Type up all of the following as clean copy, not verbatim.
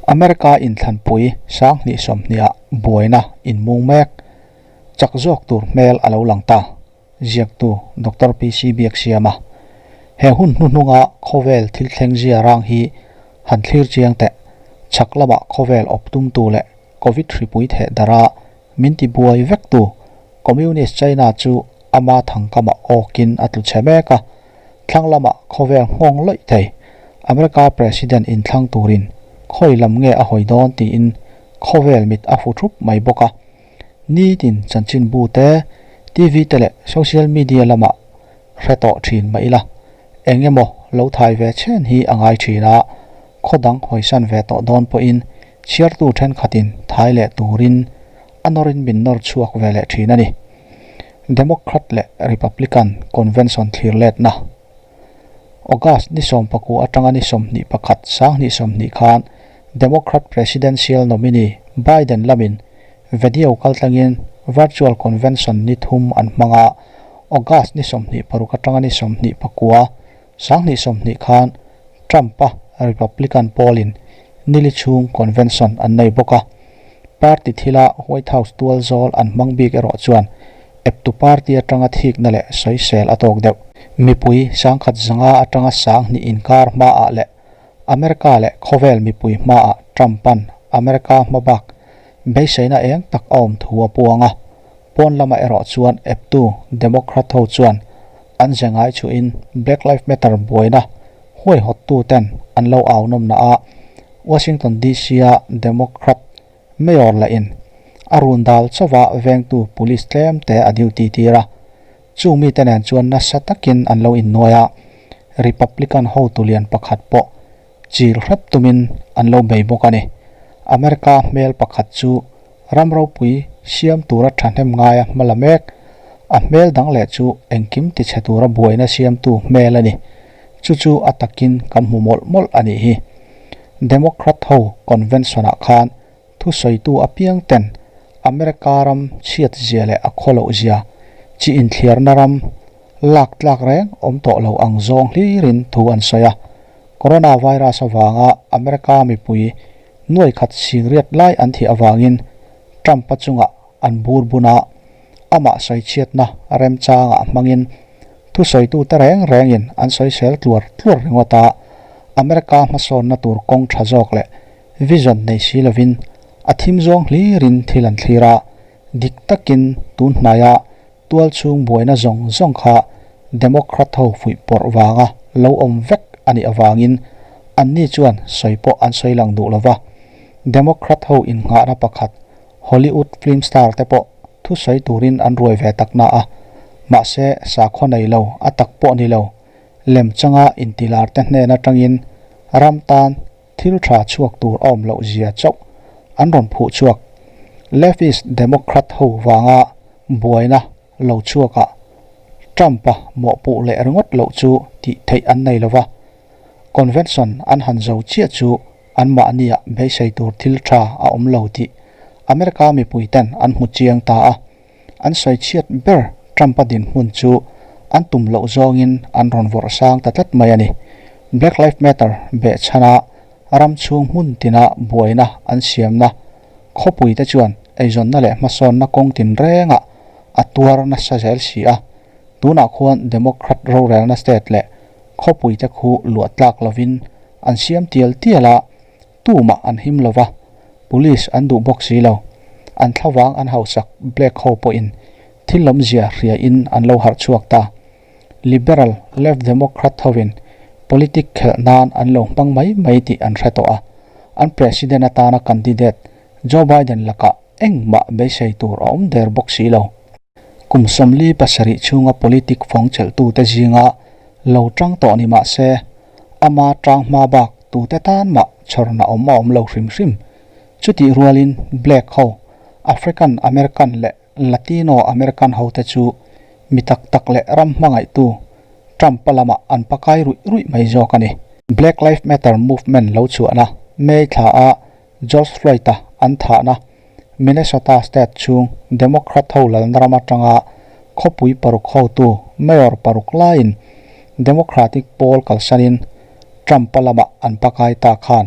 America inthlanpui 2020 ah buaina inmung mek chak zawk tur hmel a lo lang ta, ziaktu Doctor PC Biaksiama. He hun hnuhnunga khawvel thil thleng zia rang hi han thlir chiang teh. Chhak lamah khawvel awp tumtu leh Covid hripui theh dara min ti buai vektu Communist China chu ama thangkama awkin a tlu chhe mek a, thlang lamah khawvel nghawng lawih thei. America President inthlang turin khawi lam nge a hawi dawn tiin khawvel mit a fu thup mai bawk a. Nitin chanchinbu te, TV te leh social media lamah hre tawh thin mah ila, eng emaw lo thai ve chhen hi a ngai thin a, khaw dang hawisan ve tawh dawn pawhin chhiartu thenkhatin thai leh turin a nawrin min nawr chhuak ve leh thin a ni. Democrat leh Republican convention thlir letna. August ni 19 atanga ni 21 2020 khan Democrat presidential nominee Biden lamin video kaltlangin virtual convention ni thum an hmang a, August ni 26 atanga ni 29 2020 khan Trump-a Republican pawlin nili chhung convention an nei bawk a. Party thila White House tual zawl an hmang bik erawh chuan eptu party atanga thikna leh sawisel a tawk deuh. Mipui 1500 atanga 2000 inkar hmaah leh America leh khawvel mipui hmaah Trump-a'n America hmabak beiseina eng tak a awm thu a puang a. Pawn lamah erawh chuan eptu Democrat ho chuan an ze ngai chuhin Black Lives Matter buaina huaihawttu ten an lo au nawmna a, Washington DC-a Democrat Mayor lahin a run dal chauha vengtu police tlem te a duty tir a. Chung mite nen chuan nasa takin an lo innuai a, Republican hotu lian pakhat pawh chil hrep tumin an lo bei bawk a ni. America hmel pakhat chu ram ropui siam tura thahnem ngaia hma la mek, a hmel dang leh chu engkim tichhe tura buaina siamtu hmel a ni. Chu chu a takin kan hmu mawlh mawlh a nih hi. Democrat ho convention-ah khan thusawitu apiang ten America ram chhiat zia leh a khaw loh zia chi inthliarna ram lak tlak reng awm tawh lo ang zawng hlirin thu an sawi a. Coronavirus avanga America mipui nuai khat singriat lai an thih avangin Trump-a chungah an bur bun a, amah sawichhiatna remchangah hmangin thusawitute reng rengin an sawisel tluar tluar ringawt a, America hmasawnna tur kawng tha zawk leh vision nei si lovin a thim zawng hlirin thil an thlir a, dik takin tun hnaia tual chhung buaina zawng zawng kha Democrat ho fuih pawrh vanga lo awm vek a nih avangin anni chuan sawi pawh an sawi lang duh lova. Democrat ho innghahna pakhat Hollywood film star te pawh thusawi turin an ruai ve tak na a, mahse sakhaw nei lo a tak pawh ni lo lem changa intilar te hnen atangin ram tan thil tha chhuak tur a awm loh zia chauh an rawn phuh chhuak. Leftist Democrat ho vanga buaina lo chhuakah Trump-a mawhpuh leh ringawt loh chu tih theih an nei lova, convention an han zo chiah chu anmahniah beisei tur thil tha a awm lo tih America mipuiten an hmu chiang ta a. An sawi chhiat ber Trump-a dinhmun chu an tum loh zawngin an rawn vawrh sang ta tlat mai a ni. Black Lives Matter behchhana ram chhung hmun tina buaina an siamna khawpuite chuan eizawnna leh hmasawnna kawng tinrengah a tuar nasa zel si a. Tunah khuan Democrat rorelna state leh khawpuite khu luah tlak lovin an siam tial tial a, tumah an him lo va, police an duh bawk si lo. An thlavang an hausak Black ho pawhin thil lawmzia hriain an lo harh chhuak ta. Liberal Left Democrat hovin politic khelh nan an lo hmang mai mai tih an hre tawh a, an president atana candidate Joe Biden lakah engmah beisei tur a awm der bawk si lo. Kum 47 chhunga politic fawng chelhtute zinga lo tang tawh ni mah se, ama tang hma bak tute tan mah chhawrna awm a awm lo hrim hrim. Chutih rualin Black ho, African American leh Latino American hote chu mi tak tak leh ram hmangaihtu Trump-a lamah an pakai ruih ruih mai zawk a ni. Black Lives Matter movement lo chhuahna May thla a George Floyd-a an thahna Minnesota state chhung Democrat ho lalna ram atanga khawpui paruk hotu mayor paruk laiin Democratic pawl kalsanin Trump-a lamah an pakai ta khan.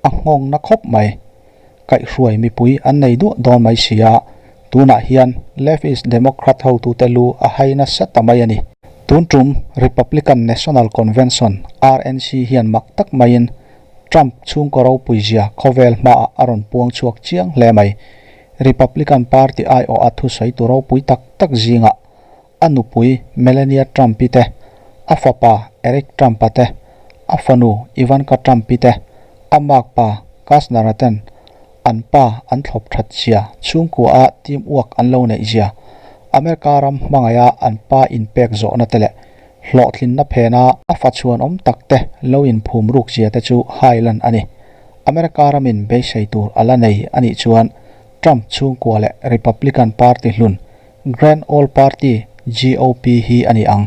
a nghawng na khawp mai. Kaihhruai mipui an nei duah dawn mai si a, tunah hian leftist Democrat hotute lu a hai nasa ta mai a ni. Tun tum Republican National Convention, RNC, hian mak tak maiin Trump chhungkaw ropui zia khawvel hmaah a rawn puang chhuak chiang hle mai. Republican Party aiawha thusawi tu ropui tak tak zingah a nupui Melania Trump-i te, a fapa Eric Trump-a te, a fanu Ivanka Trump-i te, a makpa Kushner-a ten an pa an thlawp that zia, chhungkua-a team work an lo neih zia, America ram hmangaiha an pa inpek zawhna te leh hlawhtlinna phena a fa chhuanawm tak te lo inphum ruk zia te chu hai lan a ni. America ramin beisei tur a la nei a nih chuan Trump chhungkua leh Republican Party hlun Grand Old Party, GOP, hi a ni ang.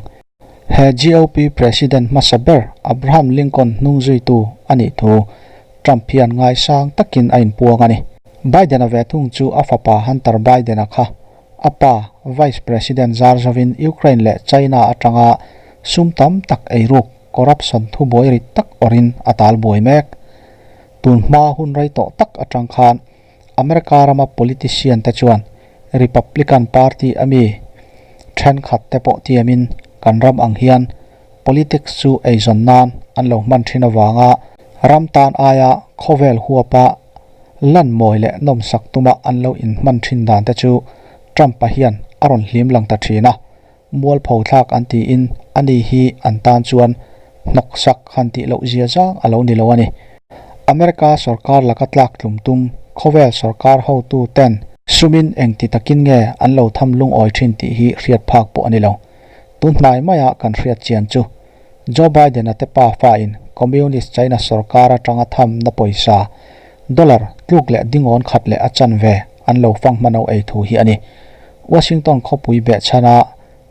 He GOP President hmasa ber Abraham Lincoln hnungzuitu a nih thu Trump hian ngaisang takin a inpuang a ni. Biden-a ve thung chu a fapa Hunter Biden-a kha a pa Vice President zar zovin Ukraine leh China atanga sum tam tak eiruk, corruption, thubuai rit tak awrhin a talbuai mek. Tun hma hun rei tawh tak atang khan America rama politician te chuan Republican Party a mi thenkhat te pawh tiamin kan ram ang hian politics chu eizawn nan an lo hman thin avanga ram tan aia khawvel huapa lan mawi leh nawmsak tuma an lo inhman thin dan te chu Trump-a hian a rawn hlim lang ta thin a. Mualpho thlak an tiin ani hi an tan chuan hnawksak han tih loh zia zang a lo ni lo a ni. America sorkar laka tlak tlum tum khawvel sorkar hotu ten sumin engti takin nge an lo tham lungawi thin tih hi hriat phak pawh a ni lo. Tun hnai maia kan hriat chian chu Joe Biden-a te pa fain Communist China sorkar atanga thamna pawisa dollar tluk leh dingawn khat leh a chanve an lo fang hmano ei thu hi a ni. Washington khawpui behchhana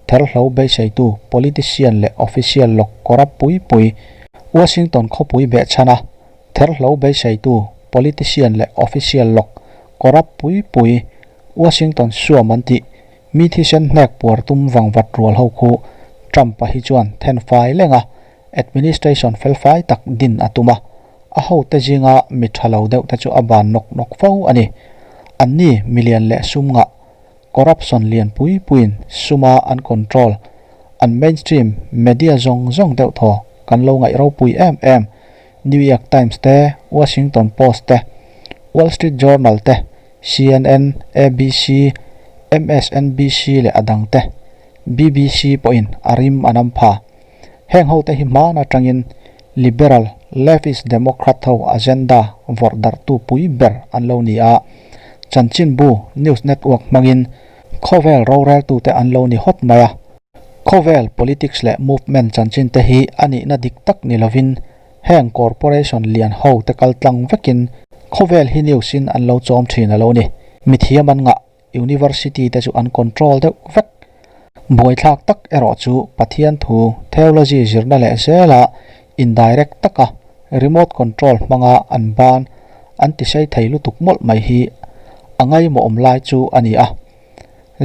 therhlo beiseitu politician leh official lawk corrupt pui pui Washington khawpui behchhana therhlo beiseitu politician leh official lawk corrupt pui pui Washington suam an tih mi thisen hnek puar tum vangvat rual ho khu Trump-a hi chuan thenfai leng a administration felfai tak din a tum a, a hote zinga mi tha lo deuh te chu a ban nawk nawk fo a ni. Anni milian leh sum ngah, corruption lian pui puiin suma an control, an mainstream media zawng zawng deuh thaw kan lo ngaih ropui em em, New York Times te, Washington Post te, Wall Street Journal te, CNN, ABC, MSNBC leh a dang te, BBC pawhin a rim a nam pha. Heng hote hi hman atangin Liberal, Leftist Democrat ho agenda vawrh darhtu pui ber an lo ni a, chanchinbu, news network, hmangin khawvel roreltute an lo ni hawt mai a. Khawvel politics leh movement chanchinte hi a nihna dik tak ni lovin heng corporation lian ho te kaltlang vekin khawvel hi news in an lo chawm thin a lo ni. Mithiam an ngah. University te chu an control deuh vek. Buaithlak tak erawh chu Pathian thu theology zirna leh zela indirect taka remote control hmanga an ban an tisei thei lutuk mawlh mai hi a ngaimawhawm lai chu a ni a.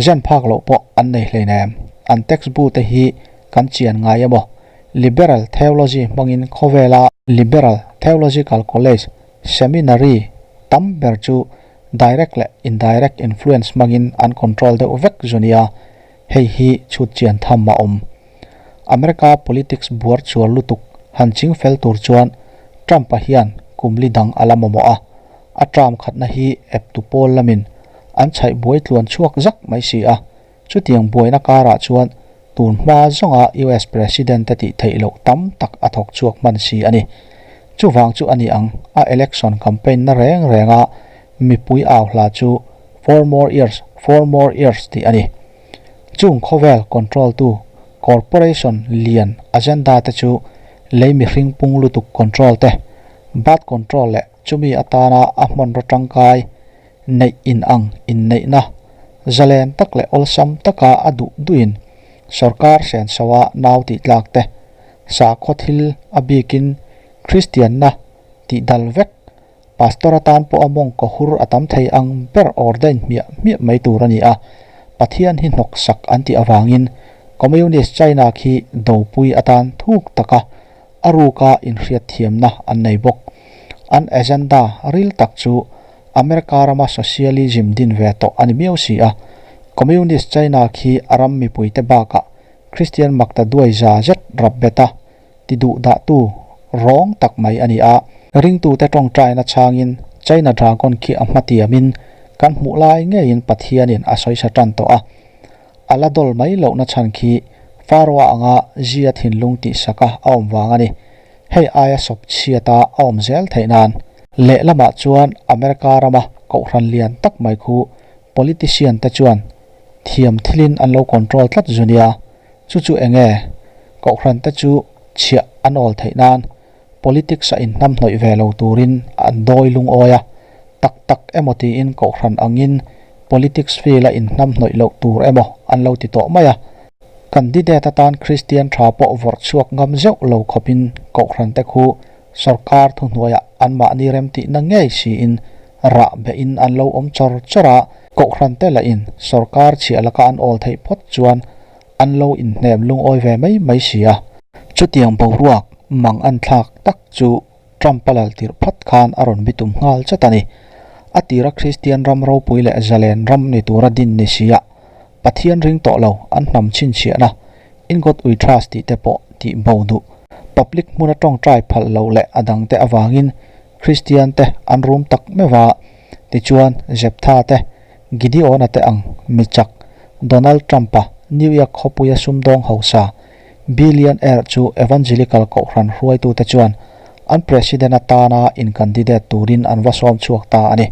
Zen phak loh pawh an nei hleinem. An textbu te hi kan chian ngai emaw Liberal theology hmangin khawvela Liberal Theological College Seminary tam ber chu Direct leh indirect influence hmangin an control deuh vek zu nia, hei hi chhut chian tham a awm. America politics buar chuar lutuk han ching fel tur chuan Trump-a hian kum li dang a la mamawh a, a term khatna hi eptu pawl lamin an chhaih buai tluan chhuak zak mai si a, Chutiang buaina karah chuan tun hma zawnga US President te tih theih loh tam tak a thawk chhuak hman si a ni. Chuvang chu a ni ang, a election campaign na reng renga mipui au hla chu Four more years, four more years tih a ni. Chung khawvel control tu corporation lian agenda te chu lei mihring pung lutuk control te, birth control leh chumi atana a hmanraw tangkai neih inang inneihna zalen tak leh awlsam taka a duh duhin sorkar sensoa nau tih tlak te, sakhaw thil a bikin Kristianna tih dal vek, pastor atan pawh a mawngkaw hur a tam thei ang ber ordain hmiah hmiah mai tur a ni a, Pathian hi hnawksak an tih avangin Communist China khi dopui atan thuk taka a ruka inhriatthiamna an nei bawk. An agenda ril tak chu America rama socialism din ve tawh a ni miau si a. Communist China khi a ram mipuite bakah Kristian makta duai za zet rap bet a ti duh dahtu rawng tak mai a ni a. Ringtute tawngtaina changin China Dragon khi a hmatiamin kan hmuh lai ngeiin Pathianin a sawisa tan tawh a. A la dawl mai lohna chhan khi Pharaoh-a anga Zia thinlung tihsaka a awm vang a ni. Hei aia sawp chhiata a awm zel theih nan. Lehlamah chuan America rama kohhran lian tak mai khu politician te chuan thiam thilin an lo control tlat zu nia. Chu chu eng nge? Kohhran te chu chhiah an awl theih nan politics a inhnamhnawih ve lo turin an dawi lungawi a. Tak tak emaw tiin kohhran angin politics field a inhnamhnawih loh tur emaw an lo ti tawh mai a. Candidate atan Kristian tha pawh vawrh chhuak ngam zeuh lo khawpin kohhran te khu sawrkar thuhnuaiah anmahni remtihna ngei siin rah behin an lo awm chawr chawr a, kohhran te lahin sawrkar chhiah laka an awl theih phawt chuan an lo inhnem lungawi ve mai mai si a. Chutiang boruak mang an thlak tak chu Trump-a lal tirh phat khan a rawn bitum nghal chat a ni. A tira Kristian ram ropui leh zalen ram ni tura din ni sia Pathian ring tawh lo an hnam chhinchhiahna In God We Trust tih te pawh tih bo duh. Public hmuna tawngtai phal lo leh a dangte avangin Kristian te an rum tak meuh a, tichuan Jeptha te, Gideona te ang mi chak Donald Trump-a New York khawpuia sumdawng hausa billionaire chu Evangelical kohhran hruaitute chuan an president atana in-candidate turin an va sawm chhuak ta a ni.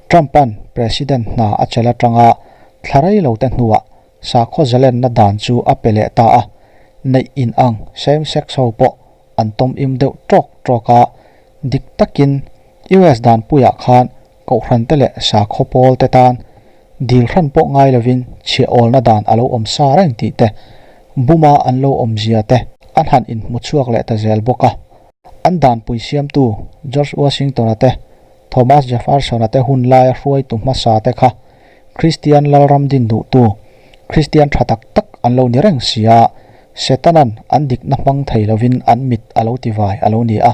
Trump-a'n president hna a chelh atanga thla rei lo te hnuah sakhaw zalenna dan chu a pe leh ta a, neih in ang same sex ho pawh an tawm im deuh tawk tawk a, dik takin US danpuiah khan kohhran te leh sakhaw pawl te tan dil hran pawh ngai lovin chhiahawlna dan a lo awm sa reng tih te, buma an lo awmzia te an han inhmu chhuak leh ta zel bawk a. An danpui siamtu George Washington-a te, Thomas Jefferson-a te hun laia hruaitu hmasa te kha Kristian lalram din duhtu, Kristian tha tak tak an lo ni reng si a, Setana'n an dikna hmang thei lovin an mit a lo ti vai a lo ni a.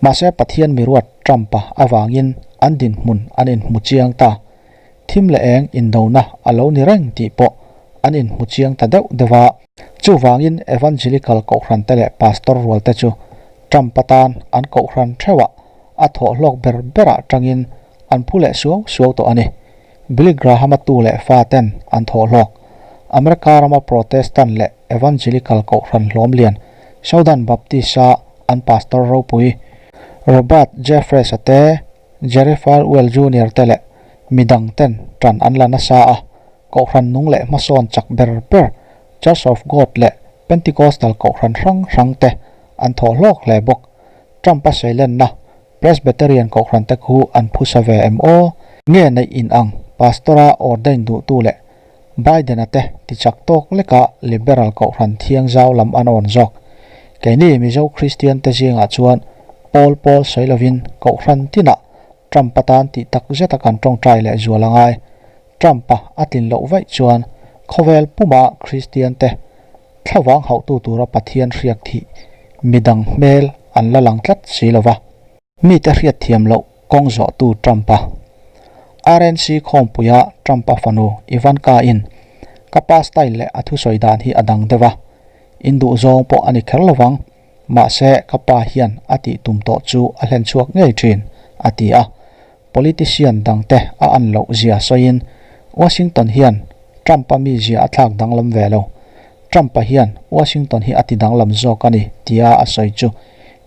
Mahse Pathian miruat Trump-a avangin an dinhmun an inhmu chiang ta. Thim leh eng indona a lo ni reng tih pawh an inhmu chiang ta deuh deuh a. Chuvangin Evangelical kohhrante leh pastor rualte chu Trump atan an kohhran theuhah a thawhhlawk ber berah tangin an phu leh suau suau tawh a ni. Billy Graham-a tu leh faten an thawhhlawk. America rama Protestant leh Evangelical kohhran hlawm lian Southern Baptist-a an pastor ropui Robert Jeffress-a te, Jerry Falwell Junior te leh midangten tan an la nasa a. Kohhran nung leh hmasawn chak ber ber Church of God leh Pentecostal kohhran hrang hrang te an thawh hlawk hle bawk. Trump-a seilenna Presbyterian kohhran te khu an phusa ve em aw? Nge neih in ang Pastor-a ordain duhtu leh Biden-a te ti chak tawk leka Liberal kohhran thiang zau lam an awn zawk. Keini Mizo Kristian te zingah chuan pawl pawl sawi lovin kohhran tinah Trump-a tan tih tak zeta kan tawngtai leh zual a ngai. Trump-a a tlin loh vaih chuan khawvel puma Kristiante thlavang hauhtu tura Pathian hriak thih midang hmel an la lang tlat si lo va. Mite hriat thiam loh kawng zawhtu Trump-a RNC khawmpuia Trump-a fanu Ivanka-in ka pa style leh a thusawi dan hi a dang deuh a, in duhzawng pawh a ni kher lo vang, mahse ka pa hian a tih tum tawh chu a hlen chhuak ngei thin, a ti a. Politician dangte a an loh zia sawiin Washington hian Trump-a mizia a thlak danglam ve lo. Trump-a hian Washington hi a ti danglam zawk a ni tia a sawi chu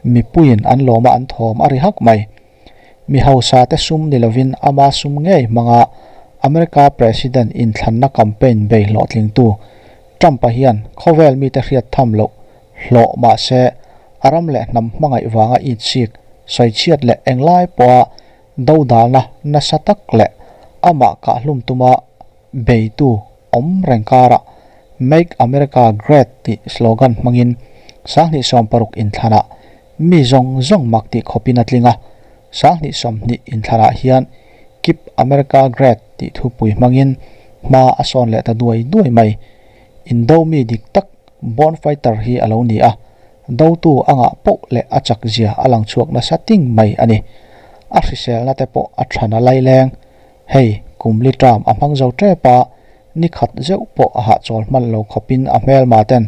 mipuiin an lawma an thawm a ri hak mai. Mi hausa te sum ni lovin ama sum ngei hmanga America President inthlanna campaign bei hlawhtlingtu Trump-a hian khawvel mite hriat tham loh hlawh mahse a ram leh hnam hmangaih vanga itsik sawichhiat leh englai pawha dodalna nasa tak leh amah kahhlum tuma beitu awm reng karah Make America Great tih slogan hmangin 2016 inthlanah mi zawng zawng mak tih khawpin a tling a, 2020 inthlanah hian Keep America Great tih thupui hmangin hma a sawn leh ta duai duai mai. Indo mi dik tak born fighter hi a lo ni a. Dotu a ngah poh leh a chak zia a lang chhuak nasa ting mai a ni. A hriselna te pawh a than a laileng. Hei, kum li term a hmang zo tep a, ni khat zeuh pawh a hahchawl hman lo khawpin a hmelma ten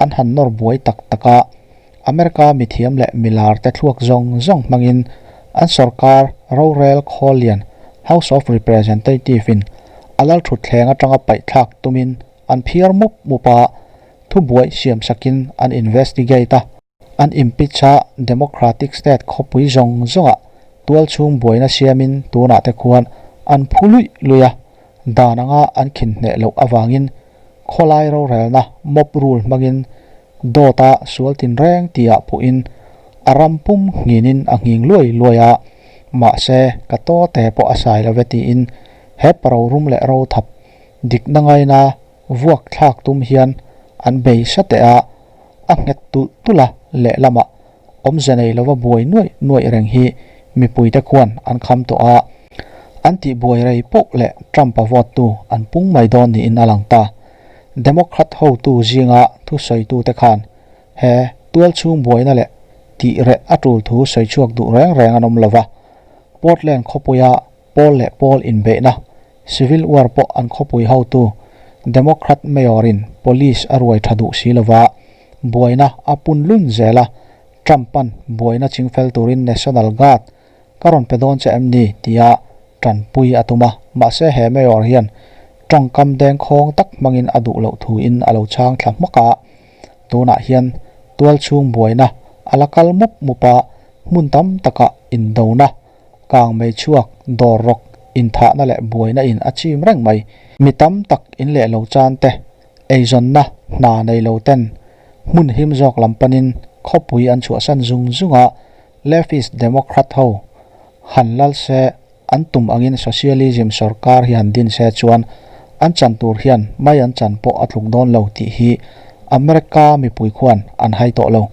an han nawr buai tak tak a. America mithiam leh milar te thluak zawng zawng hmangin an sorkar rorel khawl lian House of Representative in a lalthutthleng atanga paihthlak tumin an phiar mup mup a, thubuai siam sakin an investigate a. An impeach a, Democratic state khawpui zawng zawngah tualchhung buaina siamin tunah te khuan an phu luih luih a, dan anga an khin hneh loh avangin khawlai rorelna mob rule hmangin dawta sual tinreng tihah puhin a ram pum nghinin a nghing luai luai a, mahse ka tawte pawh a sai love tiin he parorum leh rothap dikna ngaina vuak thlak tum hian an bei sateh a, a nghet tulh tulh a, lehlamah awmze nei lova buai nuaih nuaih reng hi mipuite khuan an kham tawh a, an tih buai rei poh leh Trump-a vote tu an pung mai dawn niin a lang ta. Democrat hotu zinga thusawitute khan he tualchhung buaina leh tih reh a tul thu sawi chhuak duh reng reng an awm lova, Portland khawpuia pawl leh pawl inbeihna Civil War pawh an khawpui hotu Democrat Mayor-in Police a ruai tha duh si lova, buaina a pun lun zel a, Trump-a'n buaina chingfel turin National Guard ka rawn pe dawn che em ni tia tanpui a tum a, mahse he Mayor hian tawngkam dengkhawng tak hmangin a duh loh thuin a lo chhang thla hmak a, tunah hian tualchhung buaina a la kal mup mup a, hmun tam takah indona Kang mei chhuak, dawr rawk, inthahna leh buaina in a chim reng mai. Mi tam tak in leh lo chan te, eizawnna hna nei lo ten hmun him zawk lam panin khawpui an chhuahsan zung zung a, Leftist Democrat ho han lal se an tum angin Socialism sorkar hi han din se chuan an chan tur hian mai an chan pawh a tluk dawn lo tih hi America mipui khuan an hai tawh lo.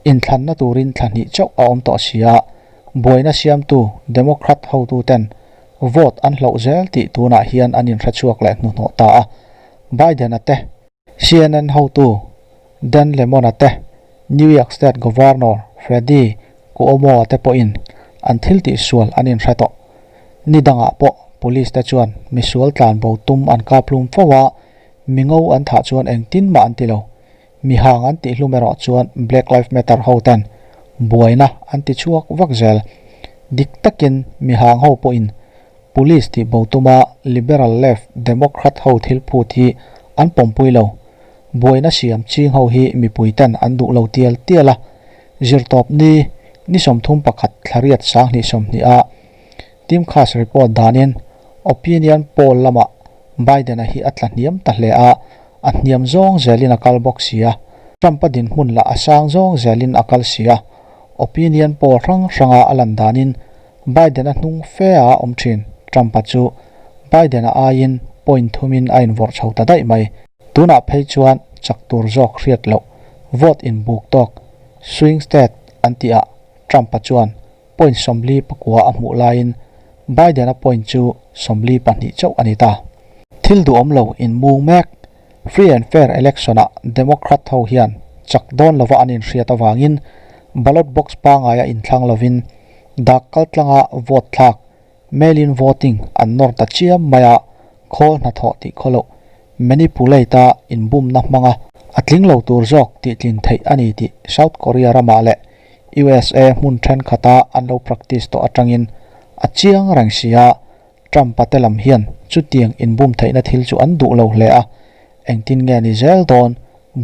Inthlanna turin thla hnih chauh a awm tawh si a, Buaina siamtu Democrat hotuten vote an hloh zel tih tunah hian an inhrechhuak leh hnuhnawh ta a. Biden-a te, CNN hotu Dan Lemon-a te, New York State Governor Freddie Cuomo-a te pawhin an thil tihsual an inhre tawh. Ni dangah pawh police te chuan misual tlanbo tum an kaphlum fo a, mingo an thah chuan engtin mah an ti lo. Mihang an tih hlum erawh chuan Black Life Matter ho ten buaina an ti chhuak vak zel. Dik takin mihang ho pawhin Police tih bo tuma Liberal Left Democrat ho thil phut hi an pawmpui lo. Buaina siam ching ho hi mipui ten an duh lo tial tial a. Zirtawp ni ni 31 thlariat 2020 a Timcast report danin opinion poll lamah Biden-a hi a tla hniam ta hle a, a hniam zawng zelin a kal bawk si a, Trump-a dinhmun lah a sang zawng zelin a kal si a, opinion poll hrang hranga a lan danin Biden-a hnung fe a awm thin. Trump-a chu Biden-a aiin point thumin a invawrh chho ta daih mai. Tunah phei chuan chak tur zawk hriat loh vote inbuk tawk swing state an tihah Trump-a chuan point 49 a hmuh laiin Biden-a point chu 42 chauh a ni ta. Thil duhawm lo inmung mek, Free and Fair Election-ah Democrat ho hian chak dawn lova an inhriat avangin ballot box pangaia inthlang lovin dak kaltlanga vote thlak, mail-in voting, an nawr ta chiam mai a, khawl hnathawh tih khaw loh, manipulate-a inbumna hmanga a tling lo tur zawk tihtlin theih a ni tih South Korea ramah leh USA hmun thenkhat-a an lo practice tawh atangin a chiang reng si a, Trump-a te lam hian chutiang inbum theihna thil chu an duh lo hle a, engtin nge ni zel dawn,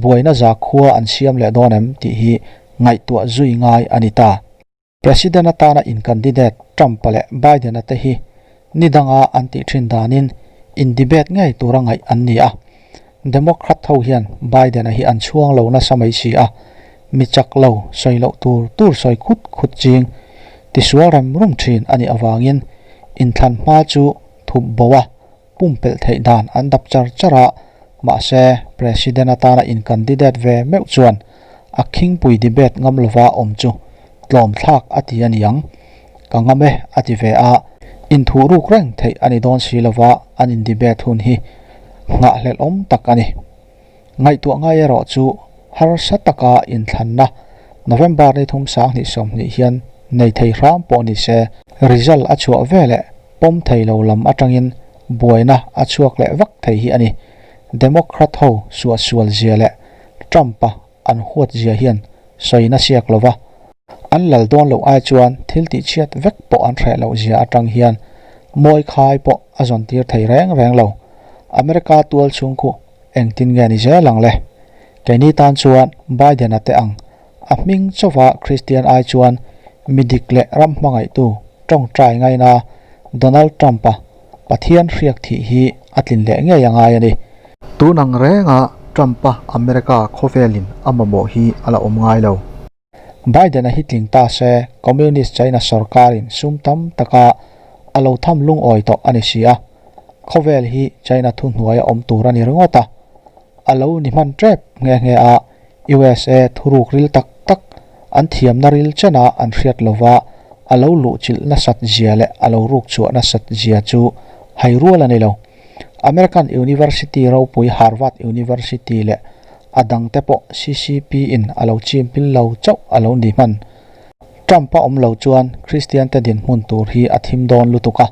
buaina zakhua an siam leh dawn em tih hi ngaihtuah zui ngai a ni ta. President atana in-candidate Trump-a leh Biden-a te hi ni danga an tih thin danin in-debate ngei tura ngaih an ni a. Democrat ho hian Biden-a hi an chhuang lo nasa mai si a, mi chak lo sawi loh tur tur sawi khut khut ching tisual rem rum thin a nih avangin inthlan hma chu thup bo a pumpelh theih dan an dap char char a, mahse President atana in-candidate ve meuh chuan a khingpui debate ngam lova awm chu tlawm thlak a ti a niang. Ka ngam e a ti ve a, inthuh ruk reng theih a ni dawn si lova an in debate hun hi nghahhlelh awm tak a ni. Ngaihtuah ngai erawh chu Harsa taka inthlanna November ni thum 20 20 hian nei thei hram pawh ni se, result a chhuah veleh pawm thei lo lam atangin buaina a chhuak leh vak thei hi a ni. Democrat ho suahsual zia leh Trump-a an huat zia hian sawina siak lo va, an lal dawn loh ai chuan thil tihchhiat vek pawh an hreh loh zia atang hian mawi khai pawh a zawn tir thei reng reng lo. America tual chhung khu engtin nge ni zel ang le? Keini tan chuan Biden-a te ang a hming chauva Kristian ai chuan mi dik leh ram hmangaihtu tawngtai ngaina Donald Trump-a Pathian hriak thih hi a tlin leh ngei a ngai a ni. Tun ang renga Trump-a America khawvelin a mamawh hi a la awm ngai lo. Biden-a hi tling ta se Communist China sorkarin sum tam taka a lo tham lungawi tawh a ni si a, khawvel hi China thuhnuaia awm tur a ni ringawt a, a lo ni hman tep nghe nghe a, USA thuruk ril tak tak an thiamna ril chena an hriat lova a lo luhchilh nasat zia leh a lo ruk chhuah nasat zia chu hai rual a ni lo. American University ropui Harvard University leh a dangte pawh CCP in a lo chim pil lo chauh a lo ni hman. Trump a awm lo chuan Kristian te dinhmun tur hi a thim dawn lutuk a.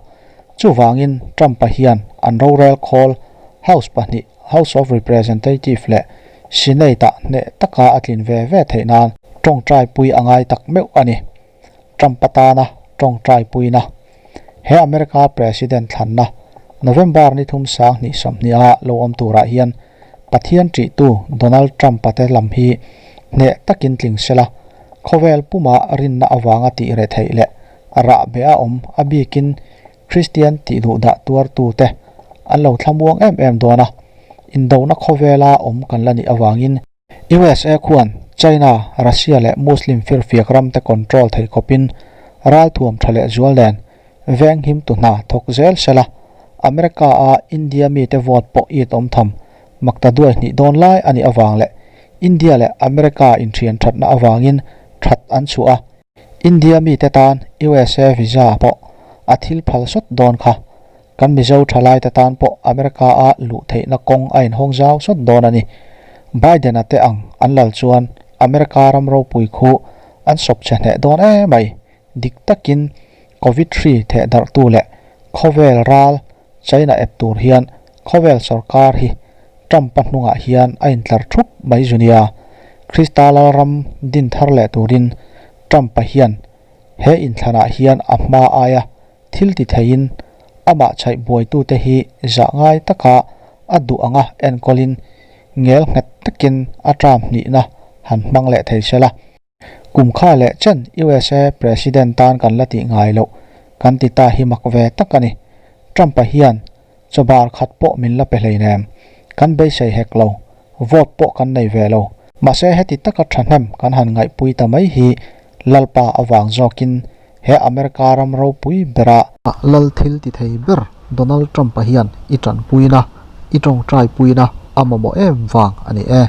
Chuvangin Trump-a hian an rorel khawl House pahnih, House of Representative leh Senate-ah hneh taka a tlin ve ve theih nan tawngtai pui a ngai tak meuh a ni. Trump-a tana tawngtai puina He America President thlanna November ni thum 20 20 a lo awm turah hian Pathian ṭihtu Donald Trump-a te lam hi hneh takin tling sela, khawvel puma rinna avanga tih reh theih leh rah beh a awm a bikin Kristian tih duh dah tuartute an lo thlamuang em em dawn a, indona khawvela awm kan la nih avangin USA khuan China, Russia leh Muslim firfiak ramte control thei khawpin ralthuam tha leh zual nen venghim tu hna thawk zel sela, America a India mite vote pawh it awm tham makta duai hnih dawn lai a nih avang leh India leh America inthian thatna avangin that an chhuah a, India mite tan USA visa pawh a thil phal sawt dawn kha. Kan Mizo thalaite tan pawh America a luh theihna kawng a inhawng zau sawt dawn a ni. Biden-a te ang an lal chuan America ram ropui khu an sawp chhe hneh dawn emai. Dik takin Covid hri thehdarhtu leh khawvel ral China ep tur hian khawvel sorkar hi Trump-a hnungah hian a intlar thup mai zu nia. Krista Lalram din thar leh turin Trump-a hian he inthlanah hian a hma aia thil ti theiin amah chhaih buaitute hi zah ngai taka a duh anga enkawlin ngel nghet takin a term hnihna han hmang leh thei se la. Kum kha leh chen USA President tan kan la tih ngai loh kan ti ta hi mak ve tak a ni. Trump-a hian chawbar khat pawh min la pe hleinem. Kan beisei hek lo, vote pawh kan nei ve lo. Mahse heti taka thahnem kan han ngaihpui ta mai hi Lalpa avang zawkin he America ram ropui bera Lal thil ti thei ber Donald Trump-a hian i tanpuina, i tawngtaipuina a mamawh em vang a ni e.